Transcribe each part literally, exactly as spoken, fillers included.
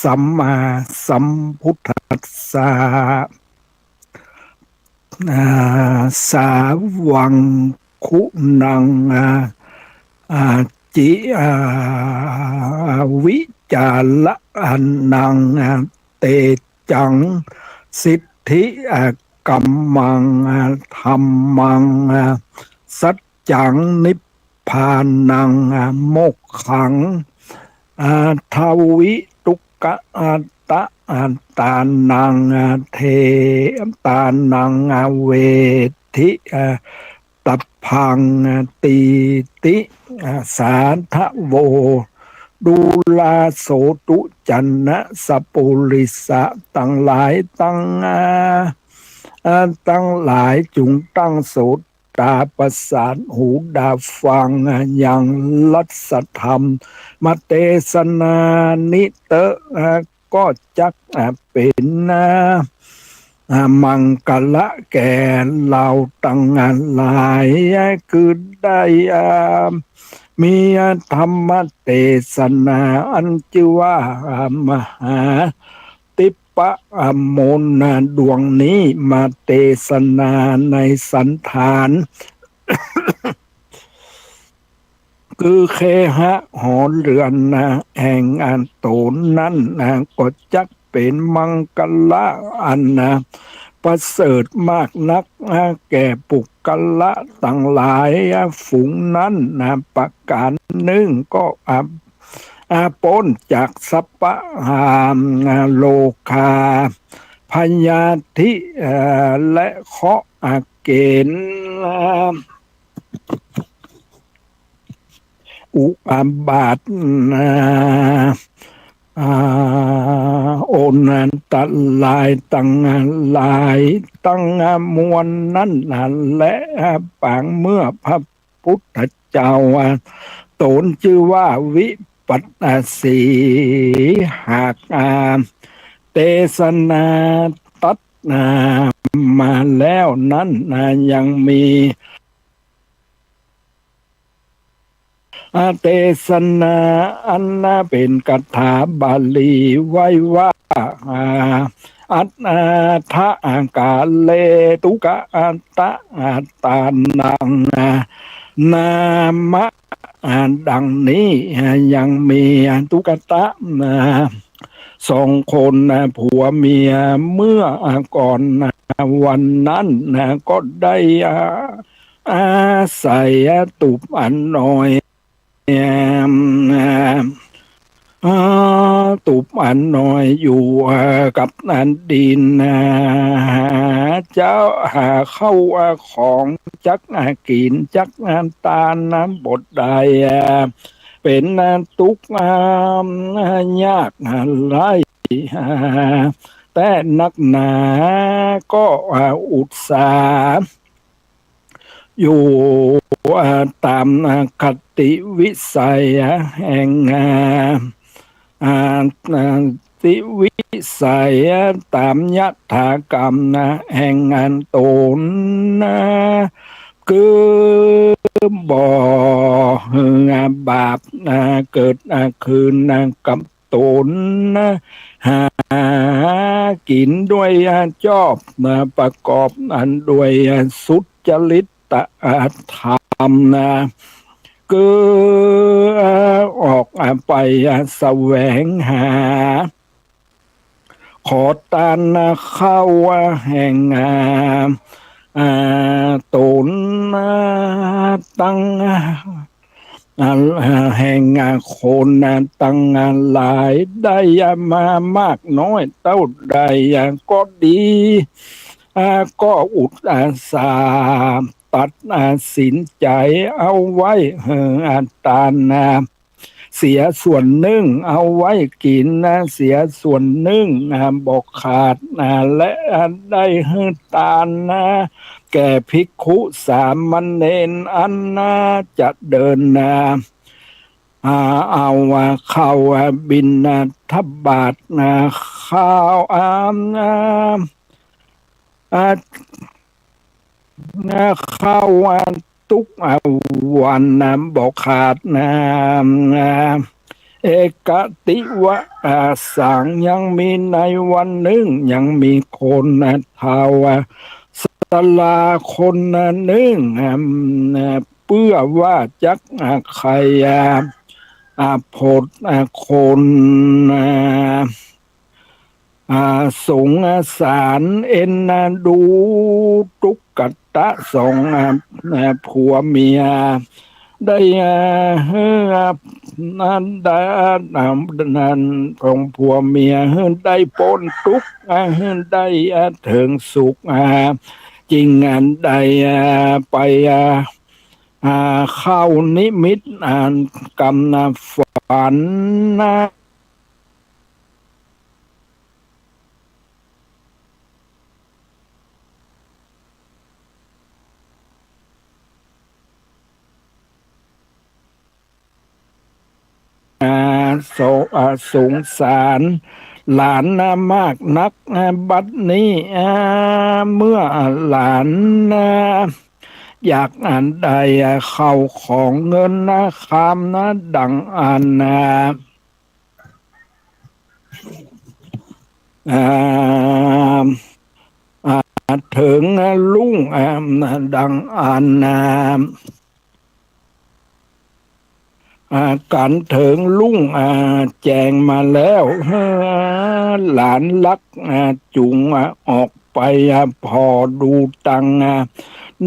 สัมมาสัมพุทธัสสะ อา สาวังคุนัง อา อา จิ อา วิจาระนัง อา เตจัง สิทธิ อา กัมมัง อา ธัมมัง อา สัจจัง นิพพานัง อา โมกขัง อา ทวิทุกขะ อา ตะ อา ตานัง อา เท ตานัง อา เวทิ อา ตะพัง อา ตีติ อา สาทะโว ดูราโสตุ จันนะสะปุริสะตังหลายตัง อา อา ตังหลายจุ่งตั้งโสตาประสาทหูดาฟัง อา ยังรัสธรรมะเตสนานี้เต๊อะ อา ก็จัก อา เป๋น อา อา มังคละแก่เฮาตังหลาย อา คือได้ อา มี อา ธรรมเตสนาอันจื้อว่า อา มหาทิพย์ ปะ อา มนต์ อา ดวงนี้มาเตสนาในสันฐาน คือเคหะหอเฮือน อา แห่ง อา ต๋นนั้น อา ก็จักเป๋นมังคละอัน อา ประเสริฐมากนัก อา แก่ปุคคละตังหลาย อา ฝูงนั้น อา ประก๋านนึ่งก็ อา อา ป๊นจากสัพพะ อา โรคา พยาธิ อา และเคราะห์ อา เกณฑ์ อา อุบาท อา อา โอนอันตรายตังหลายตังมวลนั้น อา และ อา ปางเมื่อพระ พุทธเจ้า อา ต๋นจื้อว่าวิปัสสีหาก อา เตสนาตรัส อา มาแล้วนั้น อา ยังมี อา เตสนาอัน อา เป๋นคาถาบาลีไว้ว่า อา อัตถาทะกาเล ทุกขะ อัตตะ อัตตานัง อา นามะ อา ดังนี้ อา ยังมี อา ทุกขะ อา สองคน อา ผัวเมียเมื่อก่อน อา วันนั้น อา ก็ได้ อา อาศัย อา ตูบอันน้อย อา อา ตูบอันน้อยอยู่ อา กับอันดิน อา หาเจ๊า หาข้าว อา ของจัก อา กิ๋น จัก อา ตาน อา บ่ได้ อา เป๋น อา ตุ๊กข์ อา ยาก อา ไร้ อา แต่นักหนา ก็ อา อุตส่าห์ อยู่ อา ต๋าม อา คติวิสัย อา แห่ง อา อา คติวิสัย อา ต๋ามยถากรรม อา แห่ง อา ต๋น อา คือบ่หื้อ อา บาป อา เกิด อา คืน อา กับ ต๋น หากิ๋นด้วย อา ชอบ อา ประกอบ อา ด้วย อา สุจริต อา ธรรม อา คือ อา ออก อา ไป อา แสวงหา ขอตาน อา ข้าว อา แห่ง อา อา ต๋น อา ตัง อา อา แห่ง อา คน อา ตัง อา หลาย ได้ อา มามากน้อยเต้าใด อา ก็ดี อา ก็อุตส่าห์ตัด อา สินใจ๋เอาไว้ เออ อา ตาน อา เสียส่วนนึ่งเอาไว้กิ๋น อา เสียส่วนนึ่ง อา บ่ขาด อา และ อา ได้หื้อตาน อา แก่ภิกขุสามเณรอัน อา จะเดิน อา อา เอา อา ข้าว อา บิณฑบาต อา ข้าว อา อา อา ข้าว อา ทุก อา วัน อา บ่ขาด อา เอกติวะ อ่า สัง ยังมีในวันนึ่ง ยังมีคนเฒ่า อ่า สราคนนึ่ง อืม เปื้อว่าจัก อ่า ใค่ อ่า อ่า ผด อ่า คน อ่า อ่า สงสารเอนดูกขตะสอง อ่า อ่า ผัวเมีย ได้ อ่า เฮอ อ่า นั้น ได้ อ่า นั้น สองผัวเมีย เฮอ ได้ป๊นตุ๊กข์ อ่า เฮอ ได้ อ่า เถิงสุข อ่า จึง อ่า ได้ อ่า ไป อ่า อ่า เข้านิมิต อ่า กำ อ่า ฝัน นะ อ่า สง- อ่า สงสารหลานนะมากนัก อ่า บัดนี้ อ่า เมื่อหลานนะ อยากอันใด อ่า เข้าของเงินนะ คำนะ ดังอันนะ อ่า อ่า เถิงลุง อ่า ดังอันนะ อ่า กั๋นเถิงลุง อ่า แจ้งมาแล้ว หลานรัก อ่า จุง อ่า ออกไป อ่า ผ่อดูตัง อ่า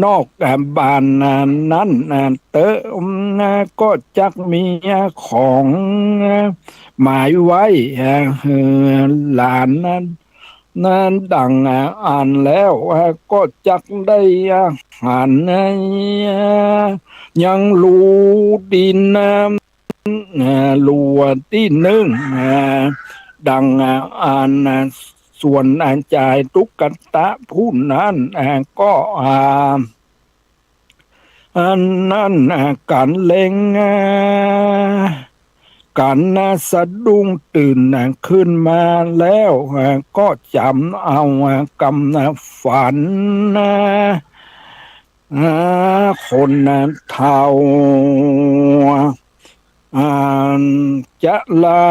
นอก อ่า บ้าน อ่า นั้น อ่า เต๊อะ อืม อ่า ก็จักมี อ่า ของ อ่า หมายไว้ อ่า หื้อหลานนั้น นั้นดัง อ่า อันแล้ว อ่า ก็จักได้ อ่า หัน อ่า ยังฮู้ดีนะ อ่า ฮู้ตี้นึ่ง อ่า ดัง อ่า อัน อ่า ส่วน อ่า จายตุ๊กตะผู้นั้น อ่า ก็ อ่า อันนั้น อ่า กั๋นเล็ง อ่า กั๋น อ่า สะดุ้งตื่น อ่า ขึ้นมาแล้ว อ่า ก็จ๋ำเอา อ่า กำ อ่า ฝัน อ่า อ่า คนเฒ่า อ่า จะลา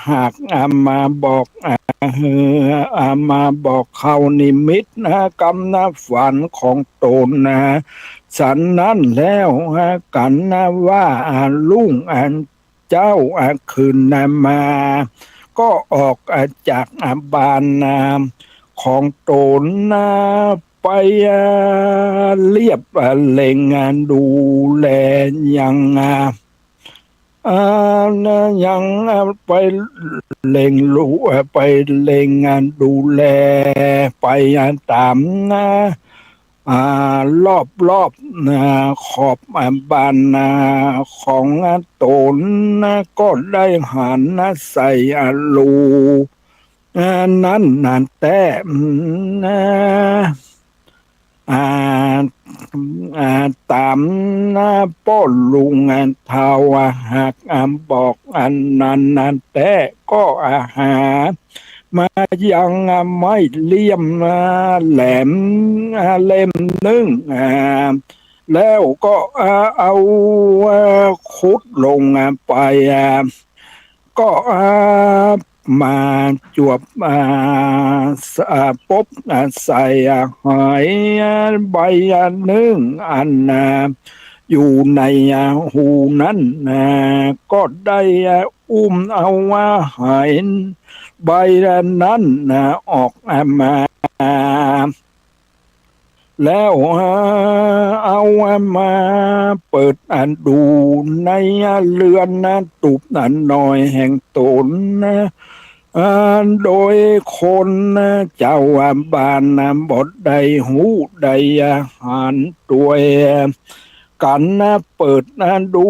หาก อ่า มาบอก อ่า หื้อ อ่า มาบอกเข้านิมิตนะ กำนะฝันของต๋นนะ สันนั้นแล้ว อ่า กั๋นนะว่า อ่า ลุง อ่า เจ้า อ่า คืนนะมา ก็ออก อ่า จาก อ่า บ้านนะ ของต๋นนะ ไป อ่า เลียบ อ่า เล็ง อ่า ดูแลยัง อ่า อ่า นะ ยัง อ่า ไปเล็งดู อ่า ไปเล็ง อ่า ดูแล ไป อ่า ต๋ามนะ อ่า รอบๆ นะ ขอบ อ่า บ้านนะ ของ อ่า ต๋นนะ ก็ได้หันนะ ใส่ อ่า รู อ่า นั้นนะแต๊ อืม นะ อ่า อ่า ต๋ามนะป้อลุง อ่า เฒ่า อ่า หาก อ่า บอกอันนั้นนะแต๊ ก็ อ่า หามายัง อ่า ไม้เลี่ยม อ่า แหลม อ่า เล่มนึ่ง อ่า แล้วก็ อ่า เอา อ่า ขุดลง อ่า ไป อ่า ก็ อ่า มาจวบ อ่า ส- อ่า ปบ อ่า ใส่ อ่า หอย อ่า ใบ อ่า นึ่งอัน อ่า อยู่ใน อ่า ฮูนั้น อ่า ก็ได้ อ่า อุ้มเอา อ่า หอย ใบ อ่า นั้น อ่า ออก อ่า มา แล้ว อ่า เอา อ่า มาเปิด อ่า ดูใน อ่า เฮือน อ่า ตุ๊บ อ่า น้อยแห่งต๋น อ่า อ่า โดยคน อ่า เจ้า อ่า บ้าน อ่า บ่ได้ฮู้ได้ อ่า หันตวย กั๋น อ่า เปิด อ่า ดู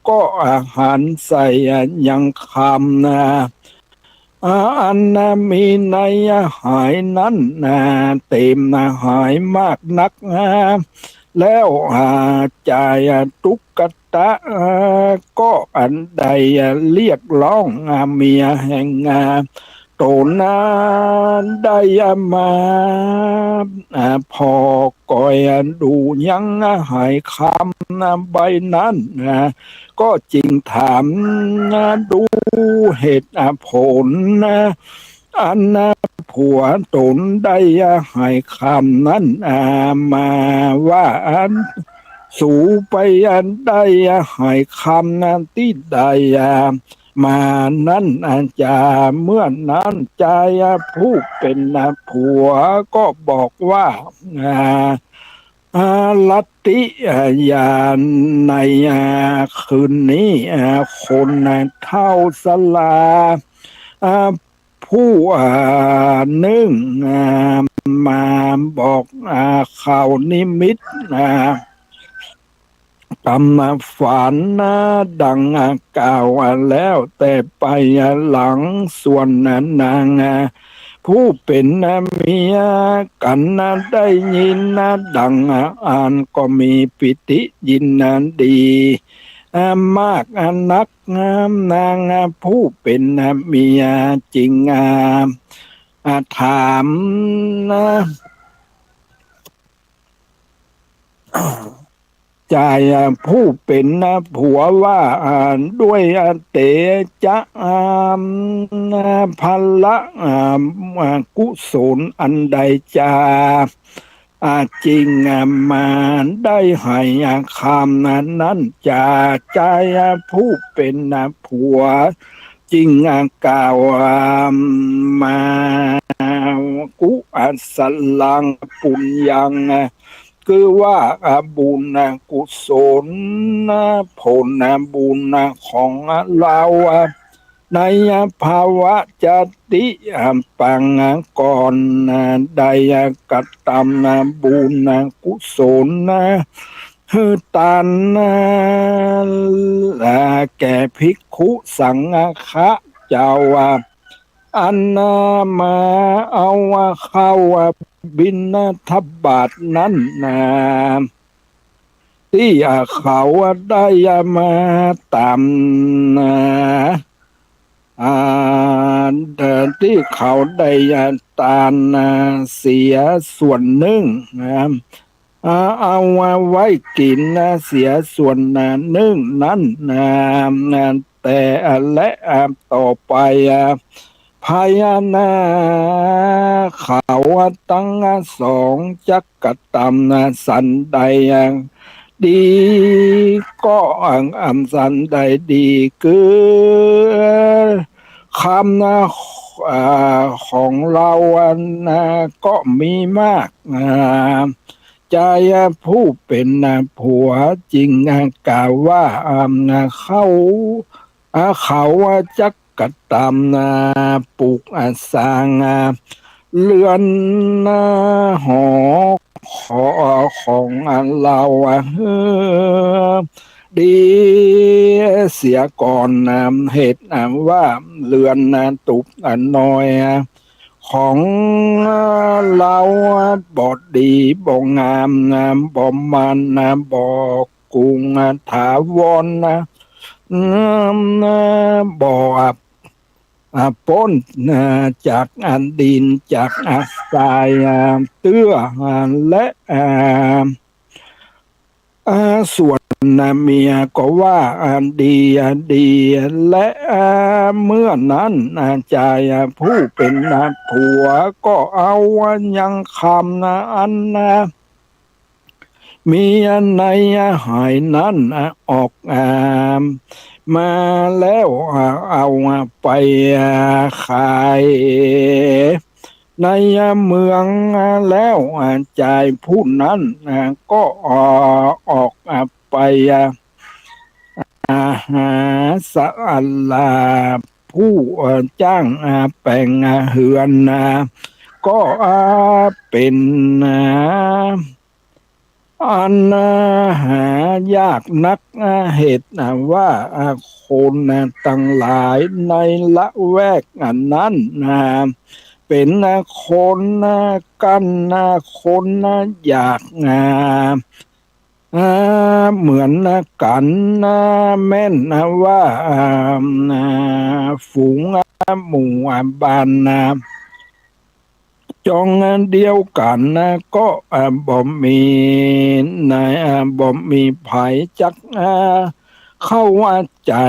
ก็ อ่า หันใส่ อ่า ยังคำ อ่า อ่า อัน อ่า มีใน อ่า หอยนั้น อ่า เต๋ม อ่า หอยมากนัก อ่า แล้ว อ่า จาย อ่า ตุ๊กตะ อ่า ก็อันใด อ่า เรียกร้อง อ่า เมียแห่ง อ่า ต๋นได้มา อ่า ผ่อก่อยดูยังไหคำใบนั้น ก็จึงถามดูเหตุผล อันผัวต๋นได้ไหคำนั้นมาว่า อันสูไปได้ไหคำนั้นตี้ใดมานั้นจา เมื่อนั้นจายผู้เป๋นผัวก็บอกว่า อา อา ลัตติยา ในคืนนี้ อา คนเฒ่าชรา อา ผู้ อ่า นึ่ง อ่า มาบอก อ่า ข่าวนิมิต อ่า ต๋ามฝันนะ ดังกล่าวแล้วแต่ไปหลัง ส่วนนางผู้เป๋นเมียกั๋นได้ยินดังอั้นก็มีปีติยินดี อ่า มากนัก นางผู้เป๋นเมียจึง อ่า อ่า ถามนะ จายผู้เป๋นผัวว่า อ่า ด้วยเตจะ อ่า พละ อ่า กุศลอันใดจา อ่า จึง อ่า มาได้ไหคำนั้นจา จายผู้เป๋นผัวจึง อ่า กล่าว อ่า มา กุศลังปุญญัง คือว่า อ่า บุญกุศล ผลบุญของเฮา ในภวชาติปางก่อน ได้กระทำบุญกุศล หื้อตาน แก่ภิกขุสังฆะเจ้า อันมาเอาข้าวบิณฑบาตนั้นนา ตี้เขาได้มาตามนา อ่า ตี้เขาได้ตานนาเสียส่วนนึ่งนะ อ่า เอาไว้กิ๋นนะเสียส่วนนึ่งนั้นนะ แต่และต่อไป พญานาคเขาตังสองจักกระทำสันใดดี ก็อันสันใดดี คือคำนะ อ่า ของเฮาอันนะก็มีมาก อ่า จายผู้เป๋นผัวจึงกล่าวว่า อ่า เขา อ่า เขาจักกระทำปลูกสร้างเรือนหอของเฮาหื้อดีเสียก่อน เหตุว่าเรือนตุ๊บน้อยของเฮาบ่ดีบ่งาม บ่มั่น บ่ กุงถาวรนะ บ่อับ อ่า ป๊น อ่า จากอันดิน จากอาศัย อ่า เตื้อ อ่า และ อ่า อ่า ส่วนเมียก็ว่า อ่า ดี อ่า ดี และ อ่า เมื่อนั้น อ่า จายผู้เป๋นผัวก็เอายังคำอัน เมียในหายนั้นออก อ่า มาแล้ว อ่า เอาไป อ่า ขายในเมือง อ่า แล้ว อ่า จายผู้นั้น อ่า ก็ อ่า ออก อ่า ไป อ่า หาสาลาผู้ อ่า จ้าง อ่า แป๋ง อ่า เฮือน อ่า ก็ อ่า เป๋น อ่า อัน อ่า หายากนัก อ่า เหตุ อ่า ว่า อ่า คน อ่า ตังหลายในละแวกอันนั้น อ่า เป๋น อ่า คน อ่า กั้น อ่า คน อ่า อยาก อ่า อ่า เหมือนกั๋น อ่า แม่นว่า อ่า ฝูง หมู่บ้านนะ จ๋องเดียวกั๋นนะ ก็บ่มีนะ บ่มีใผจักเข้าใจ๋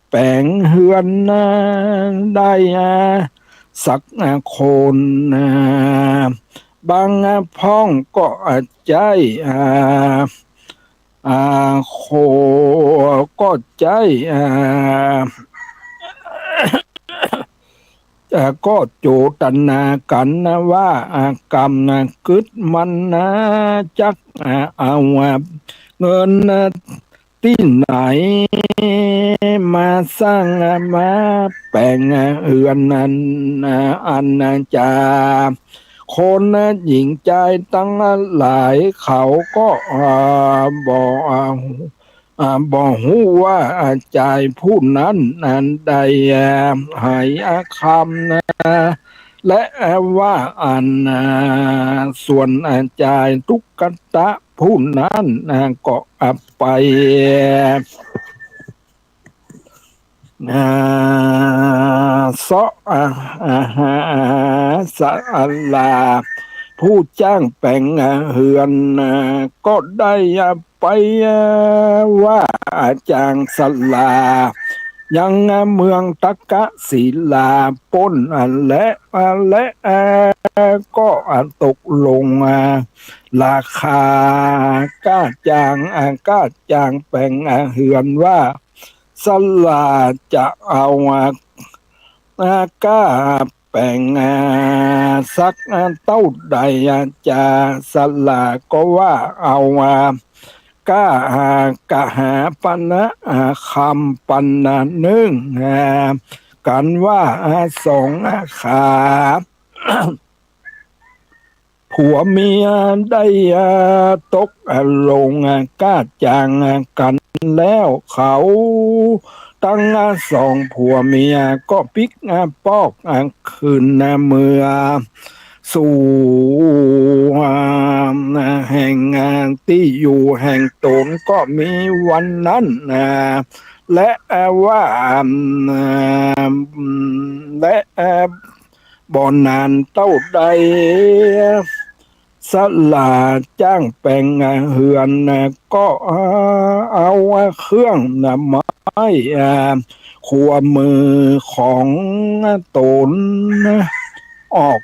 แป๋งเฮือนนะ ได้สักคนนะ บางพ่องก็ใจ๊ อ่า อ่า โคก็ใจ๊ อ่า อ่า ก็โจตนากั๋นนะว่า อ่า กำนะกึ๊ดมันนะ จัก อ่า เอา อ่า เงินนะ ตี้ไหน มาสร้าง อ่า มาแป๋ง อ่า เฮือนนั้น อ่า อันนะจา คนหญิงจายตังหลายเขาก็ อ่า บ่ อ่า อ่า บ่ฮู้ว่า อ่า จายผู้นั้น อันใด อ่า หาย อ่า คำนะ และ อ่า ว่าอัน อ่า ส่วน อ่า จายตุ๊กตะผู้นั้น อ่า ก็ อ่า ไป อ่า เซาะ อ่า อ่า หา สะอาลา ผู้จ้างแป๋ง อ่า เฮือน อ่า ก็ได้ อ่า ไป อ่า ว่า อ่า จ้างสลา ยัง อ่า เมืองตักกะศิลาป๊น อ่า และ อ่า และ อ่า ก็ อ่า ตกลง อ่า ราคา ก้าจ้าง อ่า ก้าจ้างแป๋ง อ่า เฮือนว่า สลาจะเอา อ่า อ่า ก้าแป๋ง อ่า สัก อ่า เต้าใด อ่า จา สลาก็ว่าเอา อ่า ก้า อ่า กหาปณะ อ่า คำปณะนึ่ง อ่า กั๋นว่า อ่า สอง อ่า ขา ผัวเมียได้ อ่า ตก อ่า ลง อ่า ก้าจ้าง อ่า กั๋นแล้ว เขาตัง อ่า สองผัวเมียก็ปิ๊ก อ่า ป๊อก อ่า คืน อ่า เมือสู่ อ่า แห่ง อ่า ตี้อยู่แห่งต๋น ก็มีวันนั้น อ่า และ อ่า ว่า อ่า และ อ่า บ่นานเต้าใด สลาจ้างแป๋งเฮือนก็เอาเครื่องไม้ครัวมือของต๋นออก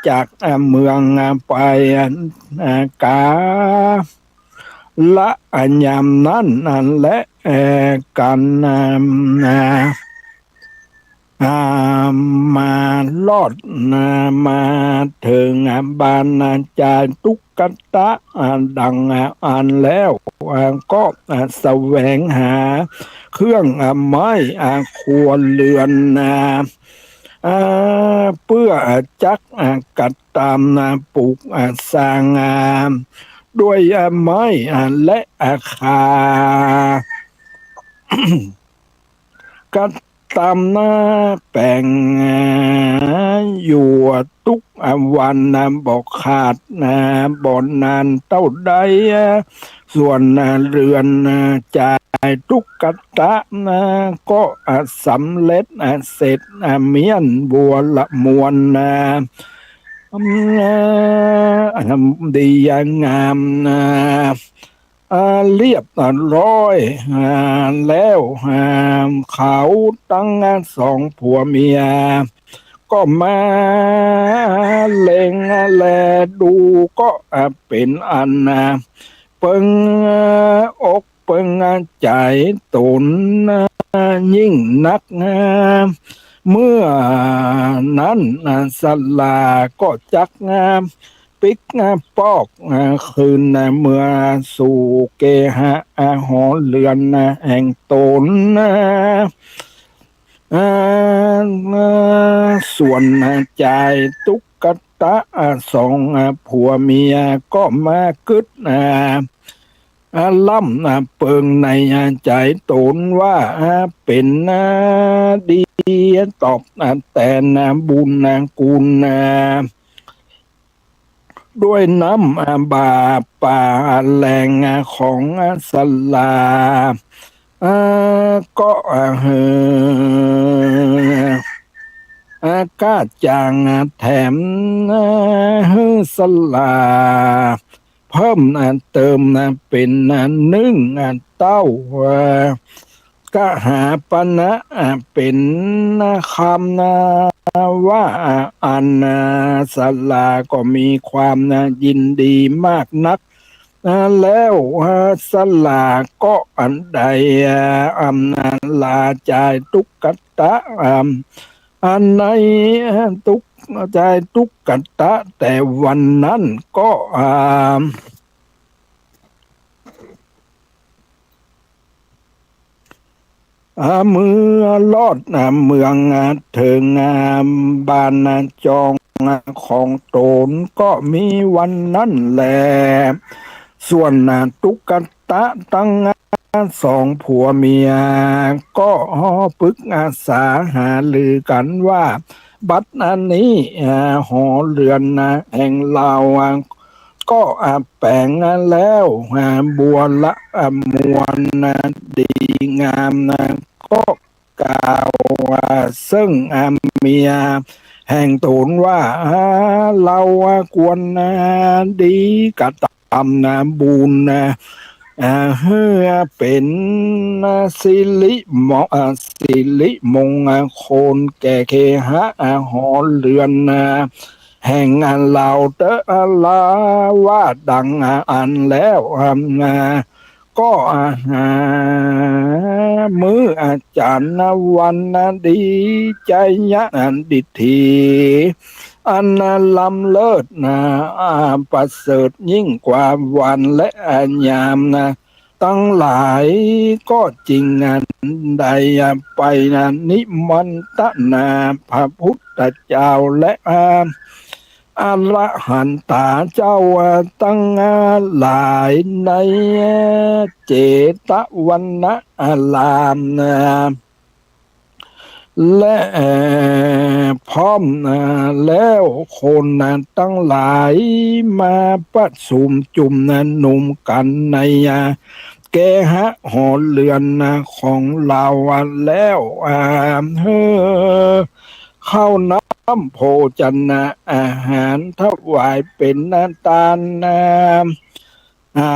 จากเมืองไป กาละยามนั้นแล กั๋น อ่า มารอด อ่า มาเถิง อ่า บ้าน อ่า จายตุ๊กตะ อ่า ดัง อ่า อั้นแล้ว อ่า ก็ อ่า แสวงหาเครื่อง อ่า ไม้ อ่า ครัวเฮือน อ่า อ่า เปื้อ อ่า จัก อ่า กัดตำ อ่า ปลูก อ่า สร้าง อ่า ด้วย อ่า ไม้ อ่า และ อ่า คา กัดตำ อ่า แป๋ง อ่า อยู่ตุ๊ก อ่า วัน อ่า บ่ขาด อ่า บ่นานเต้าใด อ่า ส่วน อ่า เฮือน อ่า จายตุ๊กตะ อ่า ก็ อ่า สำเร็จ อ่า เสร็จ อ่า เมี้ยนบัวละมวล อ่า อ่า ดีงาม อ่า อ่า เรียบร้อย อ่า แล้ว อ่า เขาตังสองผัวเมีย ก็มาเล็งแลดู ก็ อ่า เป๋นอัน อ่า เปิงอกเปิงใจ๋ต๋น อ่า ยิ่งนัก อ่า เมื่อนั้น อ่า สลาก็จัก อ่า ปิ๊ก อ่า ป๊อก อ่า คืน อ่า เมือสู่เกหะ อ่า หอเฮือน อ่า แห่งต๋น อ่า อ่า ส่วน อ่า จายตุ๊กตะ อ่า สอง อ่า ผัวเมียก็มากึ๊ด อ่า อ่า ล่ำ อ่า เปิงใน อ่า ใจ๋ต๋นว่า อ่า เป๋น อ่า ดีตอบ อ่า แตน อ่า บุญ อ่า คุณ อ่า ด้วยน้ำ อ่า บาปาแรง อ่า ของ อ่า สลา อ่า ก็ อ่า เฮอ อา ก้าจ๋าง อา แถม อา หื้อสลา เพิ่ม อา เติม อา เป๋น อา นึ่ง อา เต้า อา กหาปณะ อา เป๋น อา กำ อา ว่า อา อัน อา สลาก็มีความ อา ยินดีมากนัก อา แล้ว อา สลาก็อันใด อา อำนาจลาจายตุ๊กตะ อา อันใน อา ตุ๊ก จายตุ๊กตะแต่วันนั้นก็ อา อา เมื่อลอด อา เมือง อา เถิง อา บ้าน อา จอง อา ของต๋นก็มีวันนั้นแล ส่วน อา ตุ๊กตะตัง อา สองผัวเมียก็ปรึกษาหารือกั๋นว่า บัดอันนี้ อา หอเฮือน อา แห่งเฮา อา ก็ อา แป๋ง อา แล้ว อา บัวละ อา มวล อา ดีงาม อา ก็กล่าว อา เซิ่ง อา เมียแห่งต๋นว่า อา เฮา อา ควร อา ดีกระตำ อา บุญ อา อา หื้อเป๋น อา สิริมง อา สิริมงคลแก่เคหะ อา หอเฮือน อา แห่ง อา เฮาเต๊อะ อา ลาว่าดัง อา อั้นแล้ว อา ก็ อา หา มื้อ อา จันทร์ อา วัน อา ดีใจ๊ยะ อา ดิษฐี อัน อา ล้ำเลิศ อา อา ประเสริฐยิ่งกว่าวันและ อา ยาม อา ตังหลายก็จึง อา ได้ อา ไป อา นิมนตนาพระพุทธเจ้าและ อา อรหันตาเจ้า อา ตัง อา หลายใน อา เจตวันนาราม อา และ อา พร้อม อา แล้วคน อา ตังหลายมาประชุมจุม อา นุมกั๋นใน อา เคหะหอเฮือน อา ของเฮา อา แล้ว อา หื้อข้าวน้ำโภชนะอาหารถวายเป๋น อา ตาน อา อา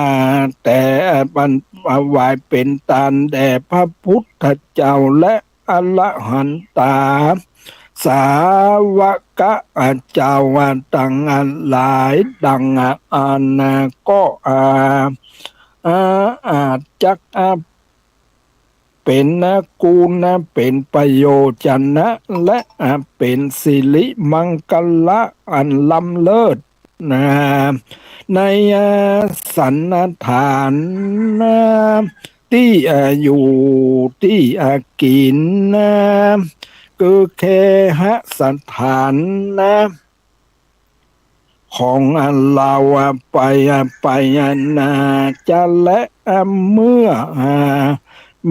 แต่ อา ปัน ถวายเป๋นตานแด่พระพุทธเจ้าและอรหันตา สาวกะ อา เจ้า อา ตัง อา หลายดัง อา อัน อา ก็ อา อา อาจจัก อา เป๋น อา กูล อา เป๋นประโยชนะ และ อา เป๋นสิริมังคละอันล้ำเลิศ อา ใน อา สันฐาน อา ตี้ อา อยู่ ตี้ อา กิ๋น อา คือเคหสถาน อา ของ อา เฮา อา ไป อา ไป อา นาจะ และ อา เมื่อ อา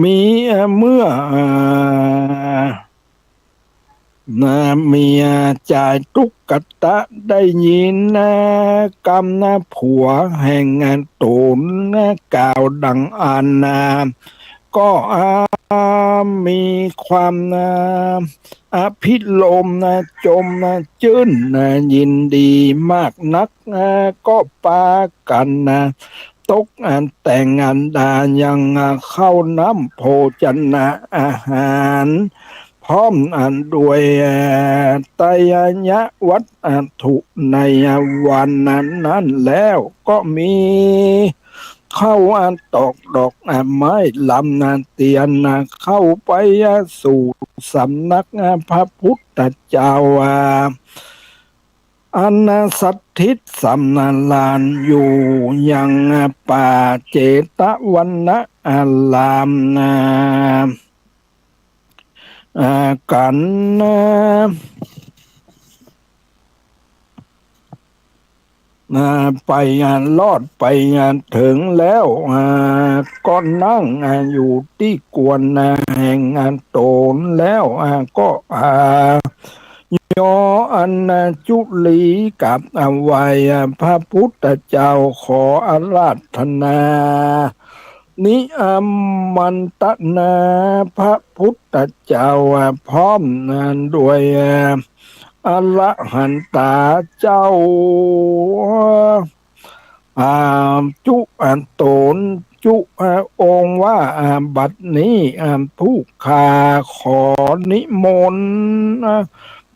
มี อา เมื่อ อา นา เมียจายตุ๊กตะได้ยิน อากำ ผัวแห่งต๋นกล่าวดังอั้น ก็ อา มีความ อา อภิรมย์ จมจื้น ยินดีมากนัก ก็ปากั๋น ตกแต่ง อา ยัง ข้าวน้ำโภชนะอาหาร พร้อม อา ด้วย ไตรยวัตถุในวันนั้นแล้ว ก็มีข้าว ตอก ดอกไม้ ลำเตียน เข้าไปสู่สำนักพระพุทธเจ้า อันสถิตสำราญอยู่ยังป่าเจตวนาราม อา กั๋น อา ไป อา ลอดไป อา เถิงแล้ว อา ก็นั่ง อา อยู่ตี้ควร อา แห่ง อา ต๋นแล้ว อา ก็ อา ยอ อัน อา จุลีกราบ อา ไหว้ อา พระพุทธเจ้า ขออาราธนา นิมันตนาพระพุทธเจ้าพร้อมด้วยอรหันตาเจ้า อ่า จุ อ่า ต๋นจุ อ่า องค์ว่า อ่า บัดนี้ อ่า ผู้ข้าขอนิมนต์ อ่า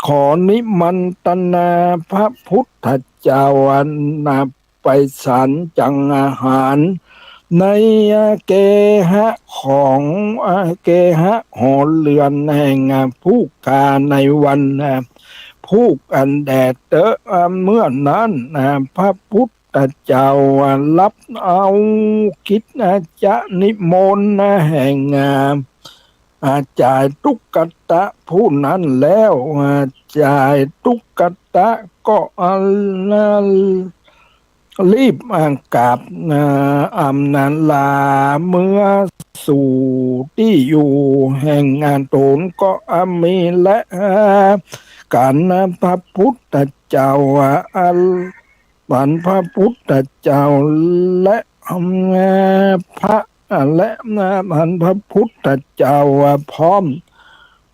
ขอนิมันตนาพระพุทธเจ้า อ่า ไปฉันจังอาหาร ใน อ่า เกหะของ อ่า เกหะหอเรือนแห่ง อ่า ผู้ข้าในวัน อ่า ผู้อันแด่เต๊อะ อ่า เมื่อนั้น อ่า พระพุทธเจ้า อ่า รับเอากิจ อ่า จะนิมนต์ อ่า แห่ง อ่า อ่า จายตุ๊กตะผู้นั้นแล้ว อ่า จายตุ๊กตะก็ อ่า รีบ อ่า กราบ อ่า อำนาลาเมือสู่ตี้อยู่แห่ง อ่า ต๋นก็ อ่า มีและ อ่า กั๋น อ่า พระพุทธเจ้า อ่า อันพระพุทธเจ้าและ อ่า พระ อ่า และ อ่า อันพระพุทธเจ้า อ่า พร้อม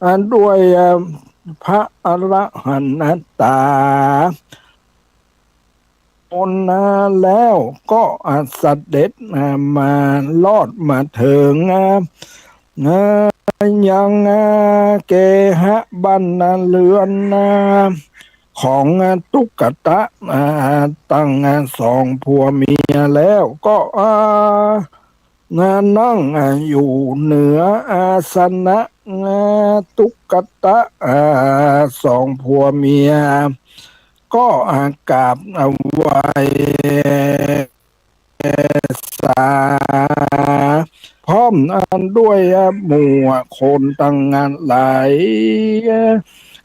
อ่า ด้วย อ่า พระอรหันตา องค์นั้นแล้วก็ อ่า เสด็จ อ่า มารอดมาเถิง อ่า อ่า ยัง อ่า เกหะบ้านนาเรือน อ่า ของ อ่า ตุ๊กตะ อ่า ตัง อ่า สองผัวเมียแล้วก็ อ่า นั่ง อ่า อยู่เหนืออาสนะ อ่า ตุ๊กตะ อ่า สองผัวเมีย ก็ อ่า กราบ อ่า ไหว้สา พร้อม อ่า ด้วย อ่า หมู่คนตังหลาย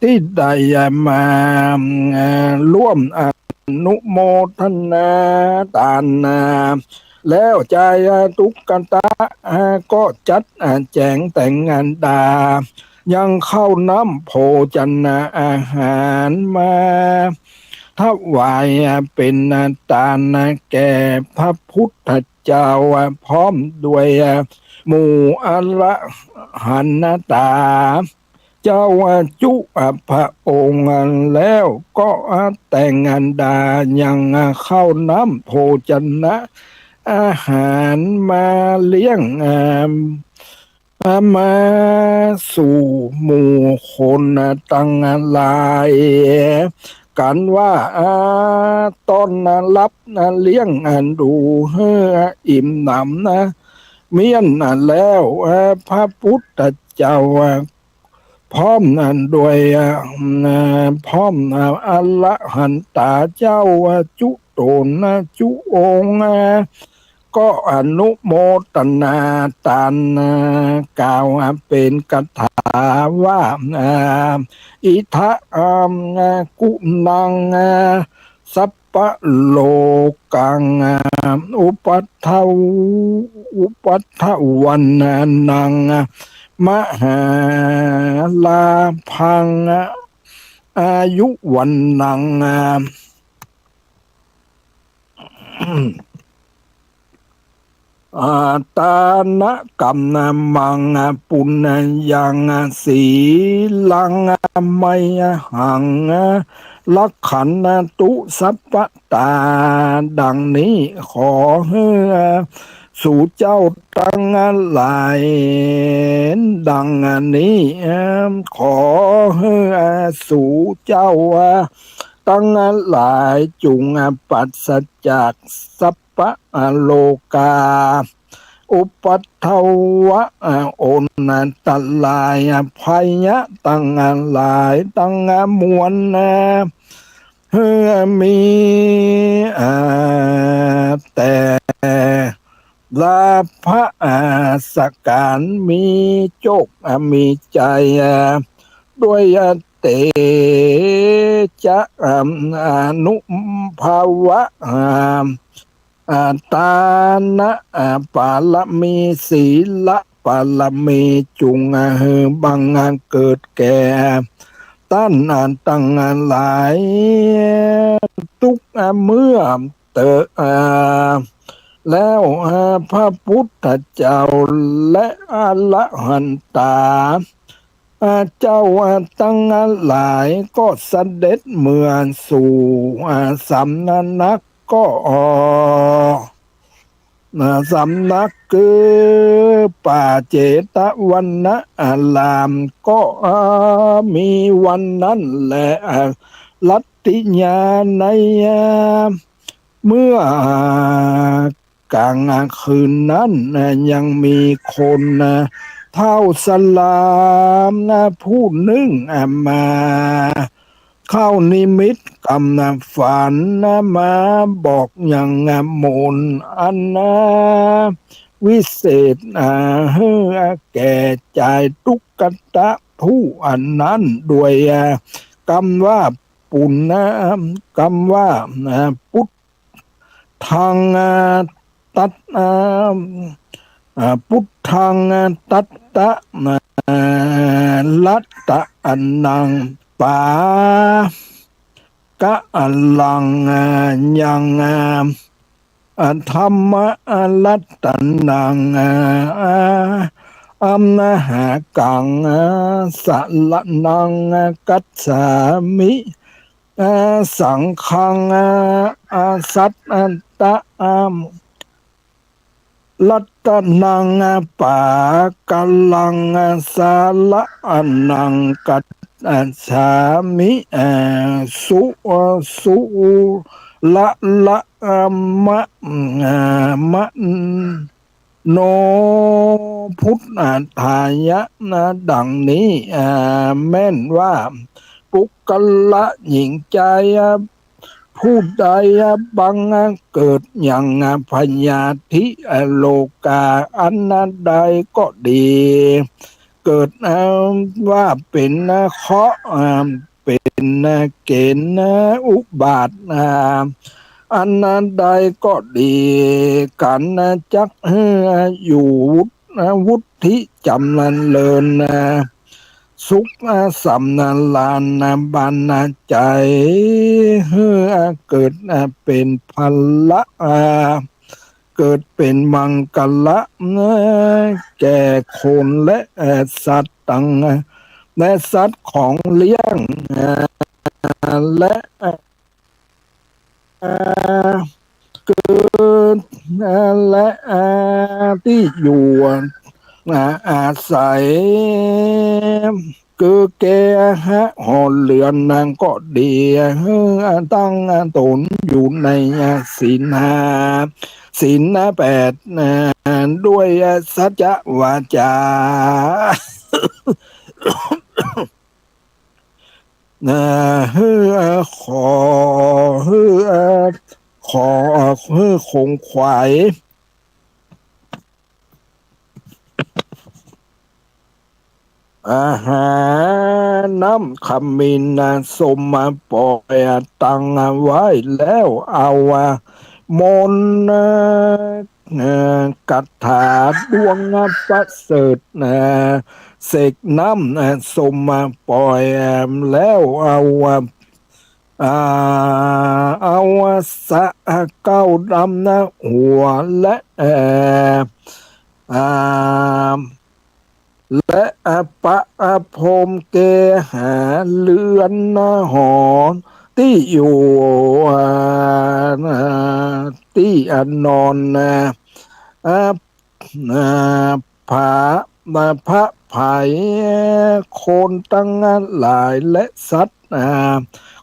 ตี้ได้ อ่า มา อ่า ร่วม อ่า อนุโมทนาตานนา แล้วจายตุ๊กตะ อ่า ก็จัด อ่า แจ๋งแต่งอันดา ยังข้าวน้ำโภชนาอาหารมา ถวาย อ่า เป๋น อ่า ตาน อ่า แก่พระพุทธเจ้า อ่า พร้อมด้วย อ่า หมู่อรหันตา เจ้าจุพระองค์แล้วก็แต่งอันดายังข้าวน้ำโภชนะอาหารมาเลี้ยง อ่า มาสู่หมู่คนตังหลาย กั๋นว่า อ่า ต้อนรับเลี้ยงอันดูหื้ออิ่มหนำนะ เมี้ยนแล้ว อ่า พระพุทธเจ้า อ่า พร้อมด้วย อ่า พร้อม อ่า อรหันตาเจ้า อ่า จุต๋น อ่า จุองค์ อ่า ก็อนุโมทนาตาน อ่า กล่าว อ่า เป๋นคาถาว่า อ่า อิทะ อ่า กุณัง อ่า สัพพะโลกัง อ่า อุปัทถว อุปัทถวันนัง อ่า มหาลาภัง อ่า อายุวัณณัง อ่า อ่า ตานะกัมมัง อ่า ปุญญัง อ่า สีลัง อ่า มะหัง อ่า รักขันตุ สัพพะ ตา ดังนี้ ขอหื้อสูเจ้าตังหลาย ดังนี้ ขอหื้อสูเจ้าตังหลายจุ่งปราศจากสัพพะโลกา อุปัทถวะ อันตราย ภัยตังหลายตังมวล หื้อมี อ่า แต่ลาภะ อ่า สการ มีโจค อ่า มีชัย อ่า ด้วย อ่า เตจะ อ่า อานุภาวะ อ่า อ่า ตานะ อ่า ปารมี ศีละปารมี จุ่ง อ่า หื้อบัง อ่า เกิดแก่ต้าน อ่า ตังหลาย ตุ๊ก อ่า เมื่อเต๊อะ อ่า แล้ว อ่า พระพุทธเจ้าและอรหันตา อ่า เจ้า อ่า ตังหลายก็เสด็จเมือสู่ อ่า สำนักก็ อ่า สำนักคือป่าเจตวันนารามก็ อ่า มีวันนั้นแล อ่า รัตติยา ใน อ่า เมื่อ อ่า กลางคืนนั้น อ่า ยังมีคน อ่า เฒ่าชรา อ่า ผู้นึ่ง อ่า มา เข้านิมิตกำฝันมาบอกยังมนต์อันวิเศษหื้อแก่จายตุ๊กตะผู้อันนั้นด้วยกำว่าปุณณะ กำว่าพุทธังตัต อ่า พุทธังตัตตะ อ่า รัตตะนัง ปากัลลัง ยัง อ่า ธัมมะรัตตะนัง อ่า อัมมหากัง อ่า สรณัง อ่า คัจฉามิ อ่า สังฆัง อ่า สัตตะ อ่า รัตตะนังปากัลลังสรณังคัจฉามิ สุ สุรละมะ มะโนพุทธาทายะ ดังนี้ แม่นว่าปุคคละหญิงจาย ผู้ใดบังเกิดยังพยาธิโรคาอันใดก็ดี เกิดว่าเป๋นเคราะห์ เป๋นเกณฑ์อุบาท อันใดก็ดี กันจักอยู่วุฒิ จำเริญสุขสำราญบันเจิญหื้อเกิดเป๋นพละ เกิดเป๋นมังคละ แก่คนและสัตว์ตัง และสัตว์ของเลี้ยง และ เกิด และ ตี้อยู่ อาศัย คือแก่หอเรือนนางก็ดี ตั้งตนอยู่ในศีลห้า ศีลแปด ด้วยสัจจวาจา หื้อขอ หื้อขอ หื้อคงไขว่ อาหารน้ำขมิ้นส้มปล่อยตั้งไว้แล้ว เอามนต์คาถาดวงประเสริฐ เสกน้ำส้มปล่อยแล้ว เอา อ่า เอาสะเก้าดำนะหัว และ เอ่อ อ่า และประพรมแก่หอเรือนหอตี้อยู่ อ่า ตี้นอนนะ อ่า อ่า พระ พระไพร คนตังหลายและสัตว์ อ่า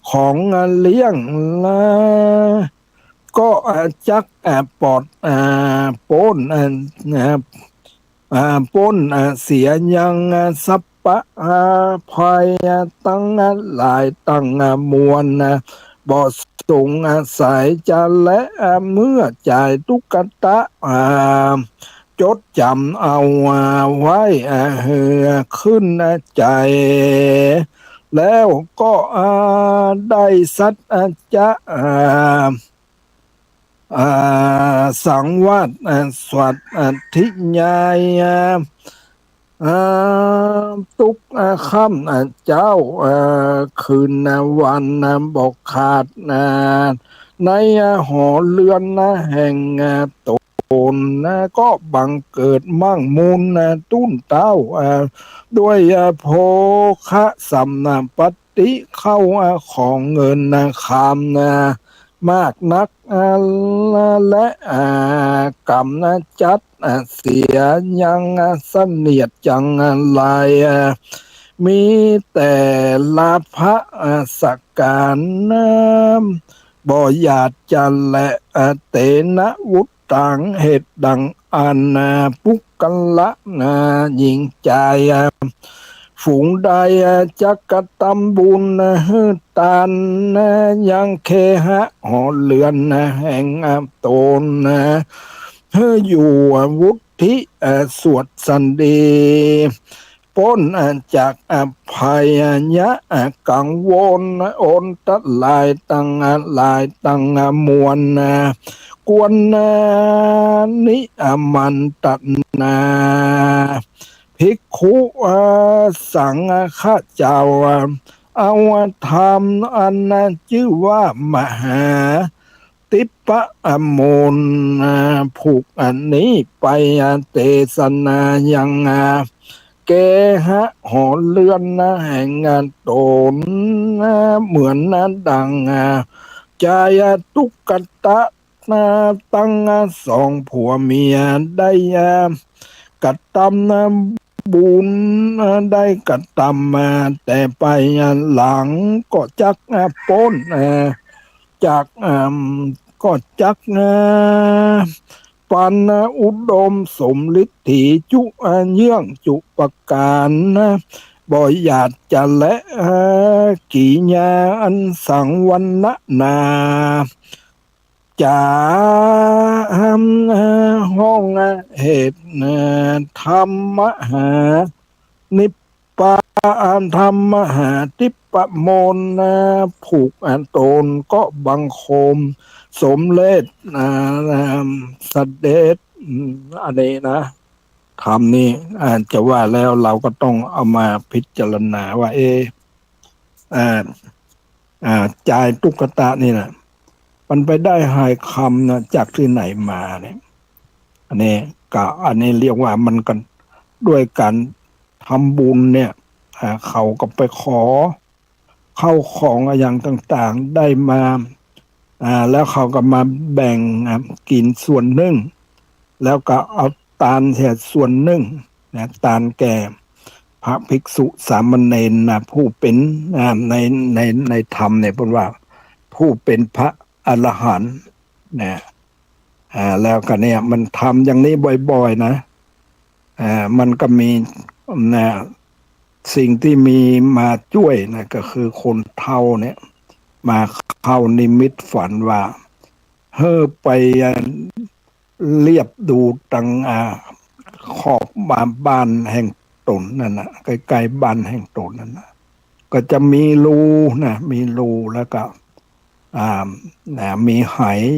ของเลี้ยงละ ก็จักปลอด อ่า ป๊น อ่า อ่า ป๊น อ่า เสียยังสัพพะภัยตังหลายตังมวล บ่สงสัยจะแล เมื่อจายตุ๊กตะ อ่า จดจ๋ำเอาไว้ อ่า หื้อขึ้นใจ๋ แล้วก็ อ่า ได้สัจจะ อ่า อ่า สังวาส อ่า สวัสธยาย อ่า อ่า ทุก อ่า ค่ำ อ่า เจ๊า อ่า คืน อ่า วัน อ่า บ่ขาด อ่า ใน อ่า หอเรือน อ่า แห่ง อ่า ต นนะ ก็บังเกิดมั่งมูลนะ ตุ้นเต้า อ่า ด้วย อ่า โภคะสัมปติเข้า อ่า ของเงินนะ คำนะ มากนัก อ่า และ อ่า กำนะจัด อ่า เสียยัง อ่า เสนียดจัง อ่า ไร อ่า มีแต่ลาภะ อ่า สักการนะ บ่หยาดจะแล อ่า เตนะวุตตัง เหตุดังอัน อ่า ปุคคละ อ่า หญิงจาย อ่า ฝูงใด อ่า จักกระทำบุญ อ่า หื้อตาน อ่า ยังเคหะหอเรือน อ่า แห่ง อ่า ตน อ่า หื้ออยู่ อ่า วุทิ อ่า สวัสดี ป๊น อ่า จาก อ่า ภัย อ่า ยะ อ่า กังวล อ่า อันตรายตัง อ่า หลายตัง อ่า มวล อ่า ควร อ่า นิ อ่า มันตนา ภิกขุ อ่า สังฆะเจ้า อ่า เอา อ่า ธรรมอัน อ่า จื้อว่ามหา ทิปปะ อ่า มนต์ อ่า ผูกอันนี้ไป อ่า เตสนายัง อ่า เคหะหอเรือน อ่า แห่ง อ่า ตน อ่า เหมือน อ่า ดัง อ่า จาย อ่า ตุกตะ อ่า ตัง อ่า สองผัวเมียได้ อ่า กระทำ อ่า บุญ อ่า ได้กระทำมาแต่ไป อ่า หลังก็จัก อ่า ป๊น อ่า จาก อ่า ก็จัก อ่า ปัน อ่า อุดมสมฤทธีจุ อ่า เยื่องจุประการนะ บ่หยาดจะแล อ่า กิริยาอันสังวรรณนา จ๋า อ่า ห้อง อ่า เหตุ อ่า ธรรมหา นิปปา อ่า ธรรมหาทิปปะมนต์ อ่า ผูก อ่า ตนก็บังคมสมเร็จ อ่า อ่า เสด็จ อืม อันนี้นะ ธรรมนี่ อ่า จะว่าแล้วเราก็ต้องเอามาพิจารณาว่า เอ๊ะ อ่า อ่า จายตุกตะนี่นะ มันไปได้หอยคำนะ จากตี้ไหนมาเนี่ย อันนี้ก็ อันนี้เรียกว่ามันก็ด้วยการทำบุญเนี่ย อ่า เขาก็ไปขอ เข้าของอะหยังต่างๆ ได้มา อ่า แล้วเขาก็มาแบ่ง อ่า กิ๋นส่วนนึ่ง แล้วก็เอาตานเสียส่วนนึ่งนะ ตานแก่พระภิกษุสามเณรนะ ผู้เป๋น อ่า ใน ใน ในธรรมเนี่ย เปิ้นว่าผู้เป๋นพระอรหันต์นะ อ่า แล้วก็เนี่ยมันทำอย่างนี้บ่อยๆ นะ อ่า มันก็มี นะ สิ่งตี้มีมาจ้วยนะ ก็คือคนเฒ่าเนี่ย มาเข้านิมิตฝันว่า หื้อไป อ่า เลียบดูตัง อ่า ขอบบ้านแห่งตนนั่นน่ะ ใกล้ๆ บ้านแห่งตนนั่นน่ะ ก็จะมีรูนะ มีรูแล้วก็ อ่า นะ มีไห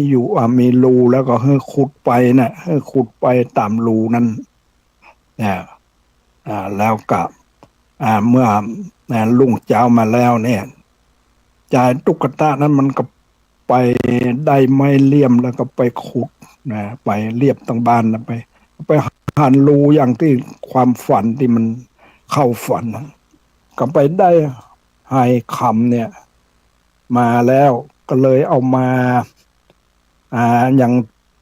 อยู่ อ่า มีรูแล้วก็หื้อขุดไปนะ หื้อขุดไปต๋ามรูนั้นนะ อ่า แล้วก็ อ่า เมื่อ อ่า รุ่งเจ๊ามาแล้วเนี่ย จายตุ๊กตานั้นมันก็ไปได้ไม้เลี่ยมแล้วก็ไปขุดนะ ไปเลียบตังบ้านนะ ไป ไปหันรูอย่างตี้ความฝันตี้มันเข้าฝันนะ ก็ไปได้หอยคำเนี่ยมาแล้ว ก็เลยเอามา อ่า ยัง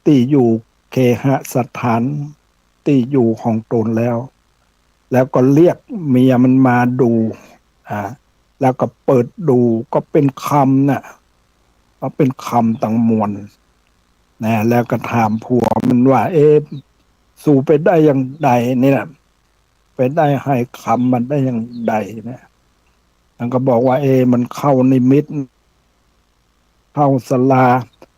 ตี้อยู่เคหสถาน ตี้อยู่ของตนแล้ว แล้วก็เรียกเมียมันมาดู อ่า แล้วก็เปิดดูก็เป๋นคำน่ะ ก็เป๋นคำตังมวลนะ แล้วก็ถามผัวมันว่า เอ๊ะ สูไปได้อย่างใดนี่แหละ ไปได้หอยคำมันได้อย่างใดนะ มันก็บอกว่า เอ๊ะ มันเข้านิมิต เข้าสลา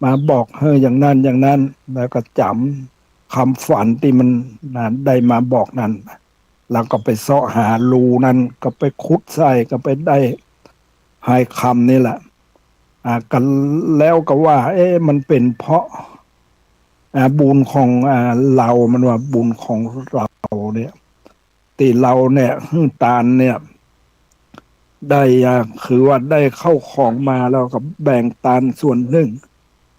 มาบอกหื้ออย่างนั้นอย่างนั้น แล้วก็จ๋ำคำฝันตี้มันนะ ได้มาบอกนั้น แล้วก็ไปเซาะหารูนั้น ก็ไปขุดใส่ ก็ไปได้หอยคำนี่แหละ อ่า ก็แล้วก็ว่า เอ๊ะ มันเป๋นเพราะ อ่า บุญของ อ่า เฮา มันว่าบุญของเฮาเนี่ย ตี้เฮาเนี่ย หื้อตานเนี่ย ได้ อ่า คือว่าได้เข้าของมาแล้วก็แบ่งตานส่วนนึ่ง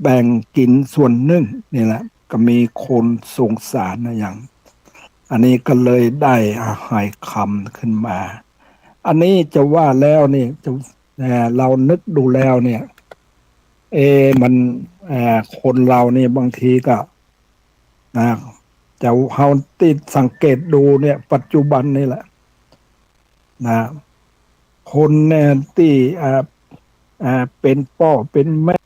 แบ่งกิ๋นส่วนนึ่งนี่แหละ ก็มีคนสงสารนะอย่าง อันนี้ก็เลยได้หายคำขึ้นมา อันนี้จะว่าแล้วนี่จะ เอ่อ เรานึกดูแล้วเนี่ย เอ มัน เอ่อ คนเรานี่บางทีก็ นะ จะ เฮาติดสังเกตดูเนี่ย ปัจจุบันนี่แหละ นะ คนเนี่ยตี้ อ่า อ่า เป๋นป้อเป๋นแม่